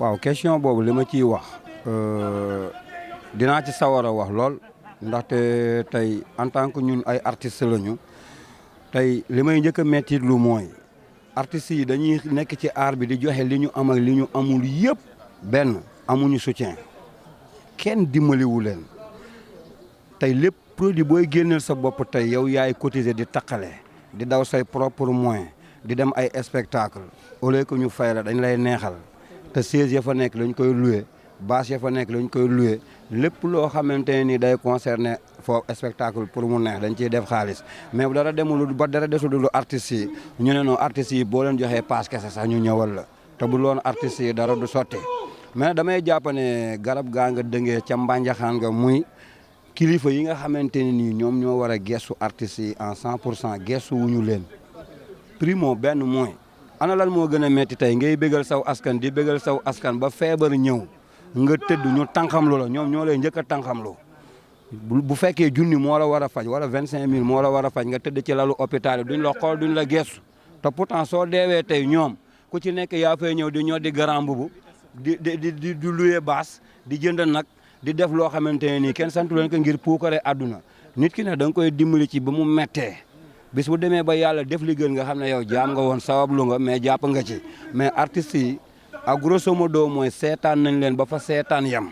waaw question boobu li ma ciy wax dinaa ci sawar a wax lool ndaxte tey en tant que ñun ay artistes lañu tey li may njëkk a mettit lu mooy artistes yi dañuy nekk ci art bi di joxe li ñu am ak li ñu amul yëpp benn amuñu soutien kenn dimbaliwu leen tey lépp produit booy génneel sa bopp tey yow yaay cotiser di taqale di daw say propre moyen di dem ay spectacle au lieu que ñu fay la dañ lay neexal te siège ya fa nekk lañ koy loué bâche ya fa nekk lañ koy loué lépp loo xamante ne ni day concerné foofu spectacle pour mu neex dañ ciy def xaalis mais bu dara demul ba dara desul lu artistes yi ñu ne non artistes yi boo leen joxee paas kese sax ñu ñëwal la te bu loon artistes yi dara du sotti mais damay jàpp ne garab gaa nga dëngee ca mbànjaxaan nga muy kilifa yi nga xamante ne nii ñoom ñoo war a gestu artistes yi en 100% gestu wuñu leen primo benn mooy ana lan moo gën a metti tey ngay bégal saw askan di bégal saw askan ba feebar ñëw nga tëdd ñu tànqamlu la ñoom ñoo lay njëkk a tànqamlu bu fekkee junni moo la war a faj wala 25000 moo la war a faj nga tëdd ci lalu hôpital yi duñ la xool duñ la gestu te pourtant soo deewee tey ñoom ku ci nekk yaa fay ñëw di ñoo di grand bubu di louer baas di jënd nag di def loo xamante ne nii kenn santu leen ko ngir puukare àdduna nit ki ne da nga koy dimbali ci ba mu mettee bis bu demee ba yàlla def li gën nga xam ne yow jaam nga woon sabablu nga mais jàpp nga ci mais artistes yi ak grosso modo mooy seetaan nañ leen ba fa seetaan yam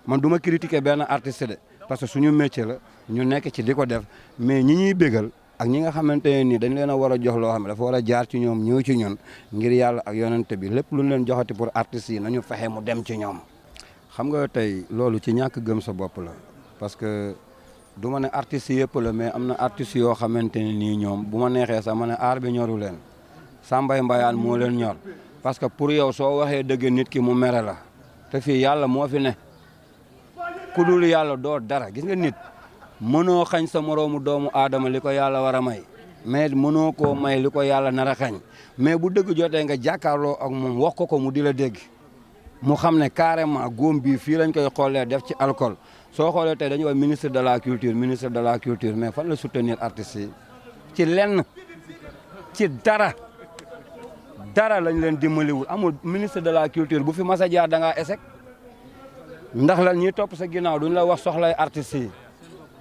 man du ma critiquer benn artiste de parce que suñu métier la ñu nekk ci di ko def mais ñi ñuy bégal ak ñi nga xamante ne nii dañ leen a war a jox loo xam ne dafa war a jaar ci ñoom ñëw ci ñun ngir yàlla ak yonente bi lépp lu ñu leen joxati pour artistes yi nañu fexe mu dem ci ñoom. xam nga tey loolu ci ñàkk gëm sa bopp la parce que du ma ne artistes yëpp la mais am na artistes yoo xamante ne nii ñoom bu ma neexee sax ma ne aar bi ñoru leen Sambay Mbayaan moo leen ñor parce que pour yow soo waxee dëgg nit ki mu mere la te fii yàlla moo fi ne ku dul yàlla doo dara gis nga nit mënoo xañ sa moroomu doomu aadama li ko yàlla war a may mais mënoo koo may li ko yàlla nar a xañ mais bu dëgg jotee nga jàkkaarloo ak moom wax ko mu di la dégg mu xam ne carrément góom bii fii lañ koy xoolee def ci alcool soo xoolee tey dañuy wax ministre de la culture mais fan la soutenir artistes yi ci lenn ci dara lañ leen dimbaliwul amul ministre de la culture bu fi mas a jaar da ngaa échec ndax lan ñuy topp sa ginnaaw duñ la wax soxlay artistes yi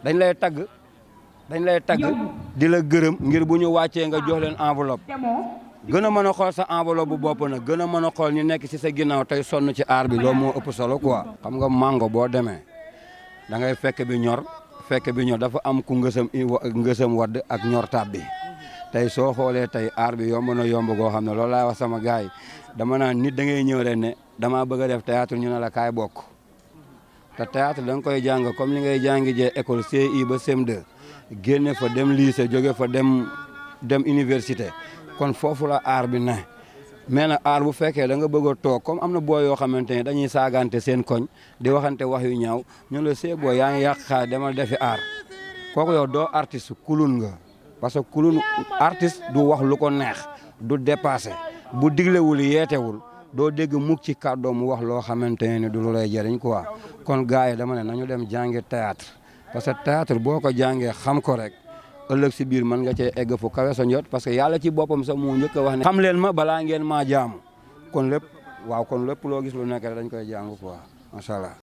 dañ lay tagg di la gërëm ngir bu ñu wàccee nga jox leen enveloppe gën a mën a xool sa enveloppe bu bopp nag gën a mën a xool ñu nekk ci sa ginnaaw tey sonn ci aar bi loolu moo ëpp solo quoi. xam nga mango boo demee da ngay fekk bi ñor dafa am ku ngësam wadd ak ñor tab bi tey soo xoolee tey aar bi yomb na yomb goo xam ne loolu laay wax sama gars yi dama naan nit da ngay ñëw rek ne damaa bëgg a def théâtre ñu ne la kaay bokk te théâtre da nga koy jàng comme li ngay jàngi jee école CI ba CM2 génne fa dem lycée jóge fa dem université kon foofu la aar bi ne mais nag aar bu fekkee da nga bëgg a toog comme am na boo yoo xamante ne dañuy saagante seen koñ di waxante wax yu ñaaw ñu la see boo yaa ngi yàq xaar demal defi aar kooku yow doo artiste kulun nga parce que kulun artiste du wax lu ko neex du dépassé bu diglewul yeetewul doo dégg mukk ci kàddoo mu wax loo xamante ne du lu lay jëriñ quoi kon gars yi dama ne nañu dem jàngi théâtre parce que théâtre boo ko jàngee xam ko rek ëllëg si biir mën nga cee egg fu kawe sa njot parce que yàlla ci boppam sax moo njëkk a wax ne xam leen ma balaa ngeen maa jaamu kon lépp loo gis lu nekk rek dañ koy jàng quoi macha allah